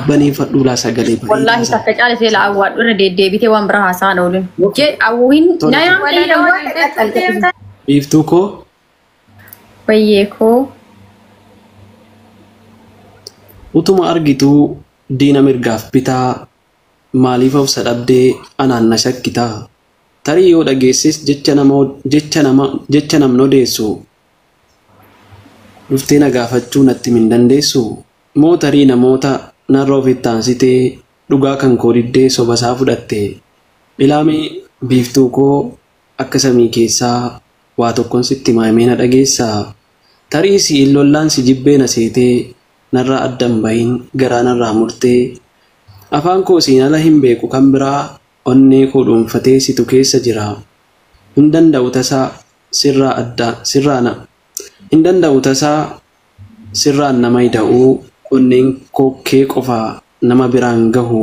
Qabbaneeffadhuu laa sagalee Wallaahi bareedaa. takka caalisee la awwaadhu irra deddeebitee waan biraa haasa'an oolun. Okay. Jee awwiin Tole. na yaamtee Walaloo awwaadha dhiiftee qaxxalte. deemta. Biiftuu koo Wayyee koo utuma argituu diina mirgaaf bitaa maaliif obsa dhabdee anaan na shakkitaa? Tarii yoo dhageesses jecha nama jecha nama jecha namni odeessu dhuftee na gaafachuu natti hin dandeessu? Moo tarii namoota narra ofitti aansitee dhugaa kan koo diddee soba isaa fudhatte? Ilaamee biiftuu koo akka samii keessaa waa tokkoon sitti maamee na dhageessaa? Tarii si'in lollaan si jibbee na seetee narraa adda hin bahin garaa narraa murtee afaan koo siin ala hin beeku kan biraa onnee koo dhuunfatee situ keessa jira. Hin danda'u tasaa sirraa adda sirraa na hin danda'u tasaa sirraan nama ida'uu onneen koo kee qofa nama biraan gahu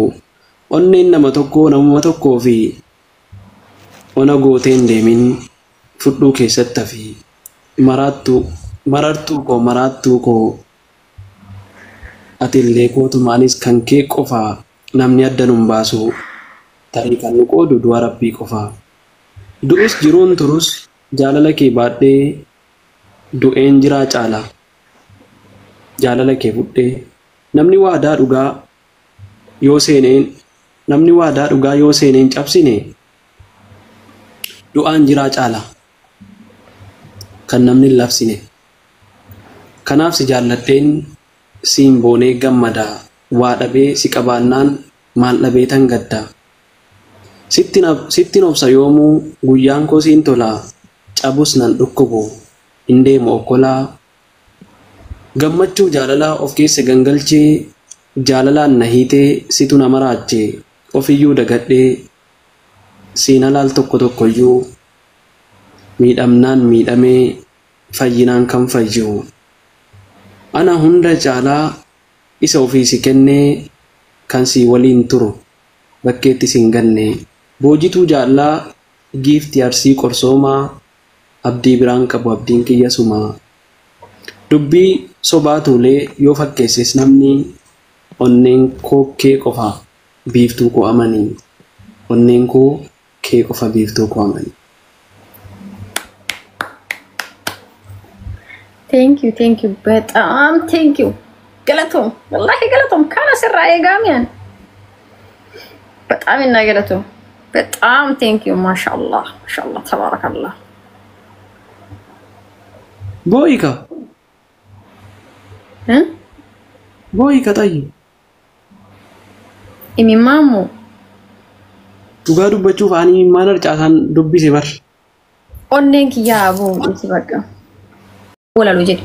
onneen nama tokkoo namuma tokkoo fi ona gootee hin deemin fudhuu keessatti hafi maraattuu marartuu koo maraattuu koo ati illee kootumaanis kan kee qofa namni adda nun baasu tarii kan nu qoodu du'a rabbii qofa. Du'us jiruun turus jaalala kee baadhee du'een jiraa caala jaalala kee fudhee namni waadaa dhugaa yoo seeneen namni waadaa dhugaa yoo seeneen cabsine du'aan jiraa caala kan namni hin labsine. Kanaaf si jaalladheen siin boonee gammada waa dhabee si qabaannaan maal dhabee tan gadda. Sittin obsa yoomuu guyyaan koo siin tola cabus nan dhukkubu hin deemu okkolaa. Gammachuu jaalalaa of keessa gangalchee jaalalaan na hiitee situ na maraache ofiyyuu dagadhee siin alaal tokko tokkoyyuu miidhamnaan miidhamee fayyinaan kan fayyu. Ana hunda caalaa isa ofii si kennee kan si waliin turu bakkeetti si hin ganne. Boojituu jaallaa giiftii arsii qorsoomaa abdii biraan qabu abdiin kiyya sumaa. Dubbii sobaa tuulee yoo fakkeesses namni onneen koo kee qofa biiftuu koo amanii. Onneen koo kee qofa biiftuu koo amanii. Thank you, thank you. በጣም thank you. Galatoom. Wallaahi galatoom. Kana sirraa eegaamiyaan. በጣም እና galatoom. በጣም thank you. ማሻአላህ ማሻአላህ ተባረከላህ። Boo'ika እ boo'ika xayyi. Imimaamu Dhugaa dubbachuuf ani imimmaan harcaasaan dubbise bar. onneen kiyyaa boo isi bakka. Walaloo jedhe.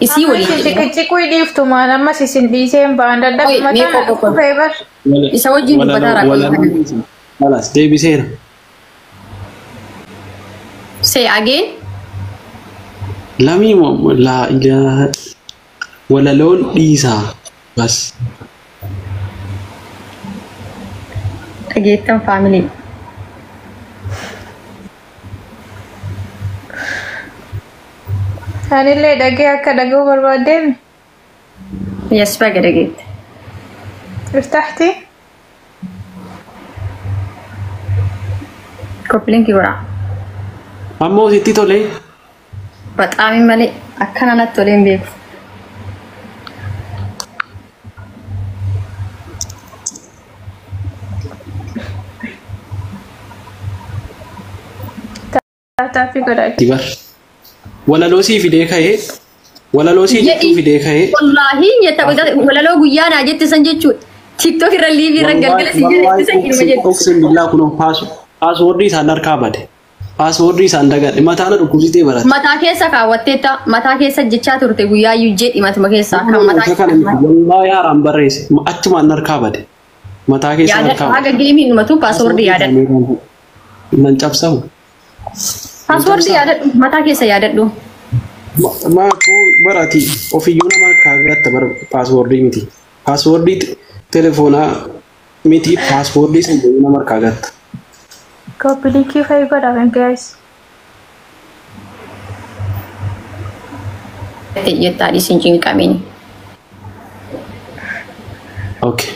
Isii Amma waliin isin jedhe. ciqiciquu dhiiftu maal ammas isin dhiisee hin ba'an Oi, dadhabbi mee mataa qoqqo qoqqo. dhufee bar. Isa wajjin dubbataa rakkoo. Alas deebiseera. Say again. Lamii laa ilaaha walaloon dhiisaa bas. Dhageettan faamilii. Anillee dhagee akka dhaga'uu barbaaddeemi. Yes, baga dhageette. Irtaxti. Koppilinkii godhaa. Ammoo sitti tolee Baxaami malee akkana natti tolee hin beeku. Taappii godhaa. bar. Walaloo sii fidee ka'ee walaloo sii jettuu fidee ka'ee Wallaahi jetta walaloo guyyaa naa jette san jechuudha. TikTok irra liivii irra galgala si jette san ilma jette. Oksiin billaa kunoo paaswoordii isaan harkaa bade. Paaswoordii isaan dagadhe mataana dhukkubsitee barate. Mataa keessa kaawwatteetta mataa keessa jechaa turte guyyaa iyyuu jedhi matuma keessaa kan mataa Kana miti wallaahi haaraan barreesse achumaan harkaa bade. Mataa keessa yaadadhu harkaa bade. haga geemiin dhumatu paaswoordii yaadadhu. Nan cabsamu. Paaswoordii yaadadhu mataa keessa yaadadhu. Maakuu barati ofiyyuu nama harkaa gatta bara paaswoordii miti. Paaswoordii telefoonaa miti paaswoordii sana nama harkaa gatta. Koppilinkii fa'i godhaa guys. Jettaa dhiisin cinqamini. Okay.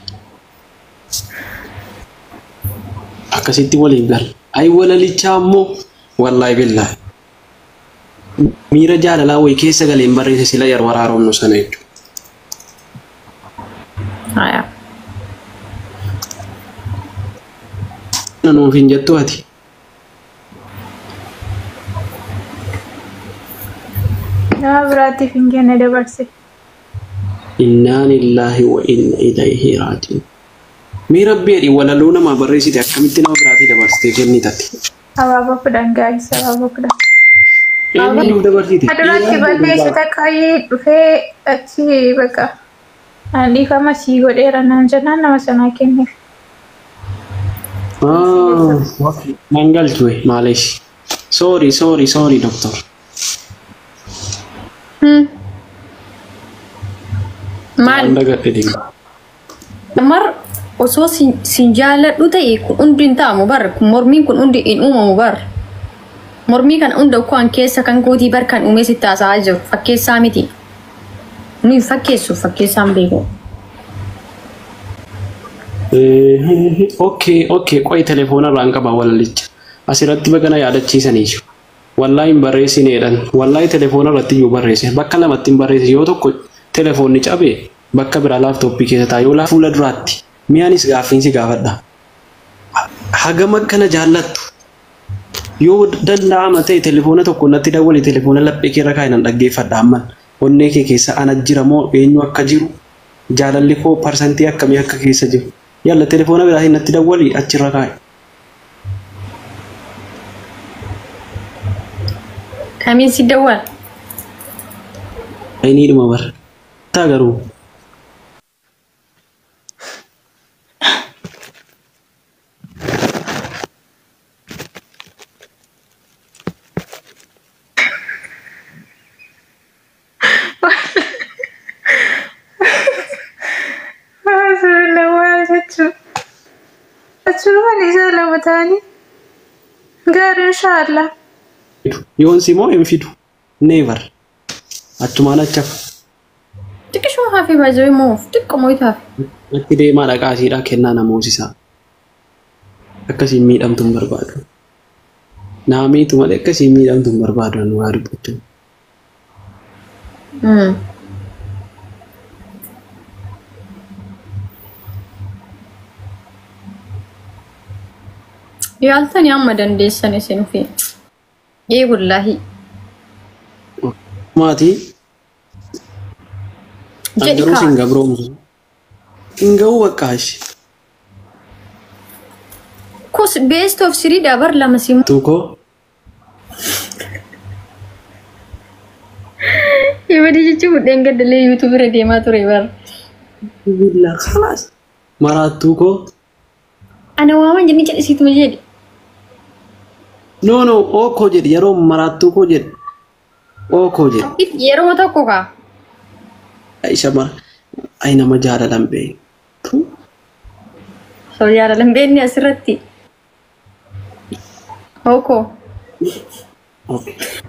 Akkasitti waliif gala. Ay walalichaa immoo wallaahi billaahi. Miira jaalalaa wayii keessa galeen barreesse sila yeroo araaromnu sana jechuudha. Haya. Nuuf hin jettu ati. Nama biraatiif hin kenne dabarse. Innaa lillaahi wa inna ilayhi raaji'uun. Mee rabbi jedhi walaloo namaa barreessite akkamitti nama biraatii dabarsitee kennitati? Abaaboo 10 guys, abaaboo 10. Eenyu nuuf dabarsite? Duratti balleessu takka dhufee achi bakka an dhiifama sii godheera naan jennaan nama sanaa kenneef. Nan galchu maaleesh. Sorry, sorry, sorry, doctor. Maal? Waan dagadhe dinga. Mar osoo sin jaalladhu ta'e kun hundi hin ta'amu bar, kun mormiin kun hundi hin uumamu bar. Mormii kana hunda kan keessa kan kootii bar kan uumee sitti haasa'aa jiru fakkeessaa miti. Nuyi fakkeessu fakkeessaa hin beeku. Okay, okay, qo'i telefoona irraan qaba walalicha. Asirratti bagana yaadachiisanii. Wallaahi hin barreessineedhaan. Wallaahi telefoona irratti iyyuu barreesse. Bakka lamatti hin barreesse. Yoo tokko telefoonni cabe bakka biraa laaptooppii keessa ta'a. Yoo fuula duraatti. Mi'aanis gaaffiin si gaafadha. Hagam akkana jaallattu. Yoo danda'ama ta'e telefoona tokko natti dawwali, telefoona laphee kee irra kaa'e nan dhaggeeffadha amman. Onnee kee keessa ana jira moo eenyu akka jiru, jaalalli koo parsantii akkamii akka keessa jiru. Yalla, telefoona biraatiin natti dawwali, achirra kaa'e. Kamiin si dawwal? Inni dhuma bara. Taa garuu. Maal jechuun? Achumaan isa lama ta'anii garuu inshaallah. Yoon si moo hin fidu. Never. Achumaan achafa. Xiqqishuma hafe baay'ee moo xiqqoo mo'itu hafe. Natti deemaa dhaqaa isiidhaa kennaa namoosisaa. Akkasiin miidhamtu hin barbaadu. Naamiitu malee akkasiin miidhamtu hin barbaadu nu waa dubbachuu. Yaaltanii amma dandeessan isin ofii. Ee wallaahi. Maatii Jedhi garuu kaa. sin gabroomsu. Hin ga'uu bakka ishee. Kus best of three dha bar lama si. Tuukoo. Yabadii jechuun budheen gaddalee YouTube irra deemaa ture bar. Billaa khalaas. Maraattuu koo. Ana waaman jennee jedhisiituma jedhi. No, no, ookoo jedhi, yeroo maraattuu koo jedhi. Ookoo jedhi. Yeroo tokko kaa. Isa mara. Ay, nama jaalalan beeku. Soo jaalalan beekni asirratti. Ookoo.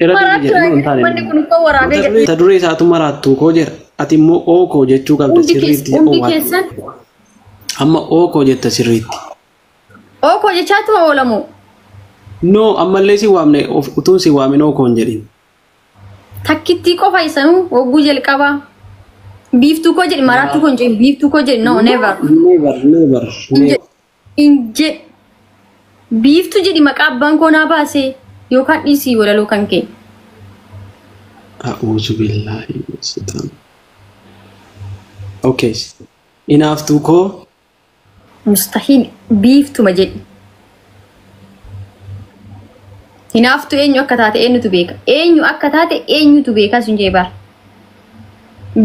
Irra deebi jedhi, no, hin taane. Manni kun uffata waraabee gadhiise. Mata duree isaatu maraattuu koo jedha. Ati immoo ookoo jechuu qabda Hundi sirriitti. hundi keessan Amma ookoo jetta sirriitti. Ookoo jechaatuma oolamu. No, ammallee si waamne, utuun si waamin ookoo hin jedhin. Takkittii qofa isanuu hogguu jalqabaa. Biiftuu koo jedhi, maraattuu koo hin jedhin, biiftuu koo jedhi, no, never. Never, never, never. Hin jedhi. Biiftuu jedhi, maqaa abbaan koo naa baasee yookaan dhiisii walaloo kan kee. A'uuzu billaahi mina shaytaan. Okay. Inaaftuu koo. Mustahiil, biiftuma jedhi. Hinaaftuu eenyu akka taate eenyutu beeka? Eenyu akka taate eenyutu beeka sun jee bara.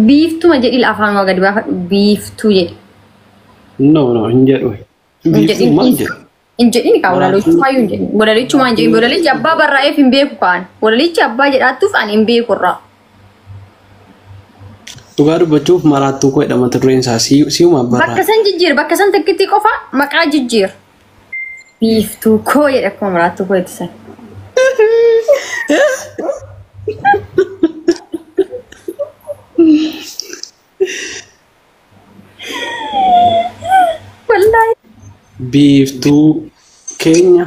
Biiftuma jedhi, afaan waa gadi baafadhu, biiftuu jedhi. No, no, hin jedhu. Biiftuu maal jedhu? Hin jedhin kaa, walalichumayyuu hin jedhin. Walalichumaa hin jedhin. Walalichi abbaa barraa'eef hin beeku kaan. Walalichi abbaa jedhaattuuf ani hin beeku irraa. Dhugaa dubbachuuf maraattuu koo jedha mata dureen isaa, si'uma Bakka barraa. san jijjiir, bakka san takkitti qofa maqaa jijjiir. Biiftuu koo jedhe, akkuma maraattuu koo jettisan. Biiftuu keenya.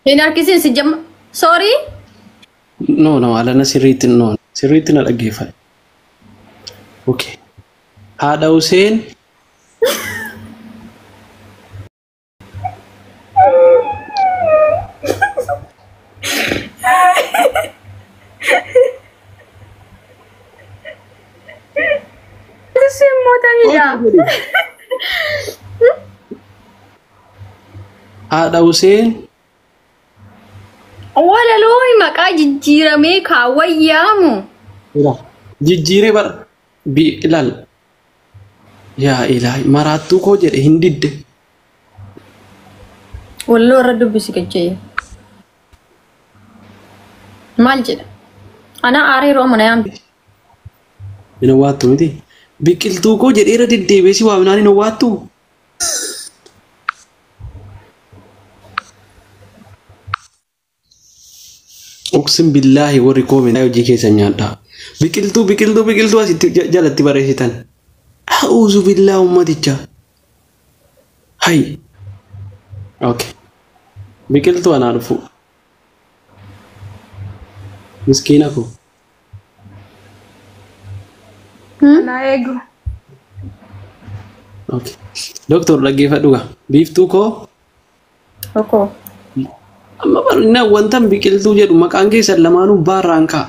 Hin harkisin si jamma. Sorry. No, no, alana sirriitti no. Sirriitti na dhaggeeffadhu. Okay. Haadha Huseen. Isin mootanidha. Haadha Huseen. Walaloo maqaa jijjiiramee kaawwayyaamu. Jijjiiree bara bi ilaal. Yaa ilaahi maraattuu koo jedhe hin didde. Walaloo irra dubbisi gajjee. Maal jedha? Ana aaree yeroo amana yaamte. Hin hawwaattu miti. Biqiltuu koo jedhee irra deddeebi'ee si waamnaan hin hawwaattu. Uqsin billaahi warri koomentaa hojii keessan nyaadhaa. Biqiltuu biqiltuu biqiltuu asitti jalatti barreessitan. A'uuzu billaa ummaticha. Hay. Okay. Biqiltuu anaa dhufu. Miskiina koo. Na eegu. Okay. Doktor dhaggeeffadhu gaa. Biiftuu koo. Tokko. Amma barina wanta biqiltuu jedhu maqaan keessan lamaanuu baarraan ka'a.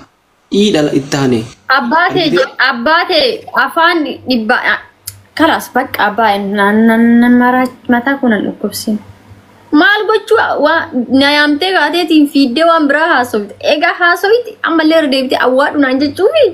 Iidha itti aanee. Abbaa ta'e afaan dhibba kalaas bakka abbaa mataa kun hin dhukkubsin. Maal gochuu na yaamtee kaateetiin fiiddee waan biraa haasofte. Egaa haasofti ammallee irra deebitee awwaadhu naan jechuufi.